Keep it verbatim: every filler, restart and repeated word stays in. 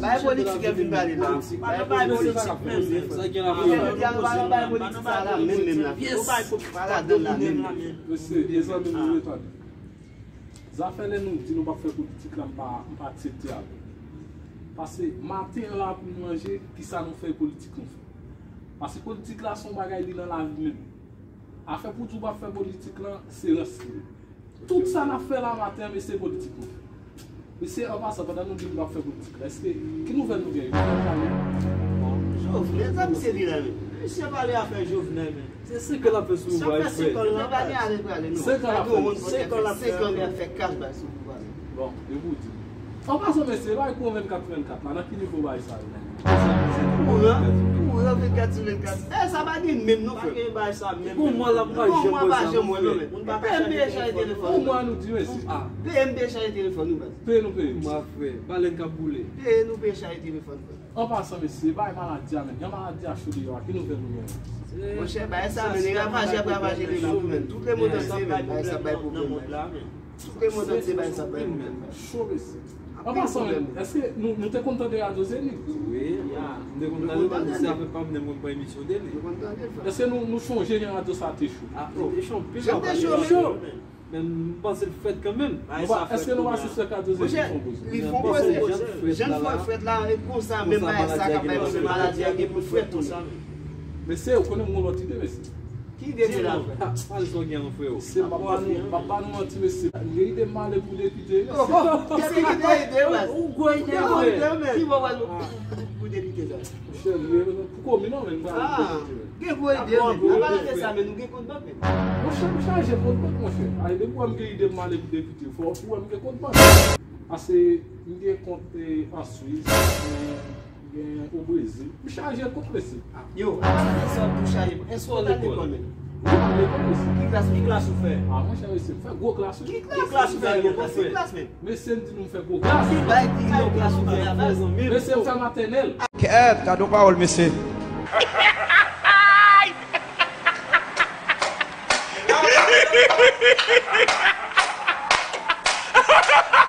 Bay politik e vin pale la. Bay politik. Sa gen la. Jodi a nou pa nan bay politik sa la menm menm la. Nou pa ladan la menm. Mesye, mezanmi, nou retande. Zafè lè nou di nou p ap fè politik la, m pa, m pa aksepte avè l. Paske maten an la pou nou manje, kisa nou fè, politik nou fè. Paske politik la se yon bagay li nan lavi menm. Afè pou di w p ap fè politik lan, se rans li ye. Tout sa n ap fè la maten an, mesye, politik nou fè. Mesye, an pasan, pandan nou di nou p ap fè politik la, èske, ki nouvèl nou genyen? Jovenel, sa misye di la menm? Misye pale afè Jovenel menm. Se senk an l ap fè sou pouvwa a, frè. Senk an l ap fè. Senk an l ap fè. Senk an l ap fè. Senk an l ap fè kach bay sou pouvwa a. Bon, e pou di. An pasan, mesye, bagay kouran vennkat sou vennkat la, nan ki nivo bagay sa ye? Kouran, kouran vennkat sou vennkat. E, sa pa gen menm non, frè. Pa gen bagay sa menm. Bon, mwen la, mwen pa janm wè sa non, frè. Moun pa ka chaje telefòn. Bon, mwen nou di, mesye. P M te chaje telefòn nou, baz. Peye nou peye. Mwen, frè, balèn k ap boule. Peye nou peye chaje telefòn, frè. An pasan, mesye, bay maladi a, men. Jan maladi a cho deyò a, ki nouvèl nou genyen? Monchè, bay sa, men, ravaje ap ravaje lemonn, men. Tout lemonn antye, men, bay sa bay pwoblèm, men. Tout lemonn antye, bay sa bay pwoblèm, men. Cho, mesye. An pasan, men, èske nou, nou te konn tande radyo Zenith? Wi, m te konn tande, paske se avèk pa m, m konn pran emisyon de li. Èske nou, nou chonje jan radyo sa te cho? Ah, li te cho anpil. Jan te cho, men. Men m panse l fèt kanmenm. Èske nou pa sisèk a doze ki fon koze? Li fon koze. Jan l fèt la, e konsa, menm bagay sa k ap bay pwoblèm, maladi a gen pou l fèt tou. Mesye, ou konnen m gon lòt ide, mesye. Ki ide te la, frè? Pale sa w gen an, frè. Se m ap ba nou, m ap ba nou manti, mesye. M gen ide m ale pou depite, mesye. Ki ide, ide, ou gwo ide, frè. Ki bò w al pou depite sa? Monchè, pou komin an, men, m pral pou depite, men. Gen gwo ide, men. Apa rete sa, men nou gen kont bank, men. Monchè, m chaje kont bank, monchè. Ay, depi w wè m gen ide pou m ale pou depite, fò ou wè m gen kont bank. Ase, m gen kont, eh, an Swis, m gen o Brezil. M chaje kont, mesye. Yo, apa rete sa, ou chaje kont? Èske w al lekòl, men? Wi, m al lekòl, mesye. Ki klas, ki klas ou fè? Ah, monchè, mesye, m fè gwo klas, wi. Ki klas ou fè? Ki klas ou fè? Mesye, m di nou m fè gwo klas. Ki bay ki nan klas ou fè a, mezanmi? Mesye, m fè matènèl. Kèt, gade yon pawòl, mesye.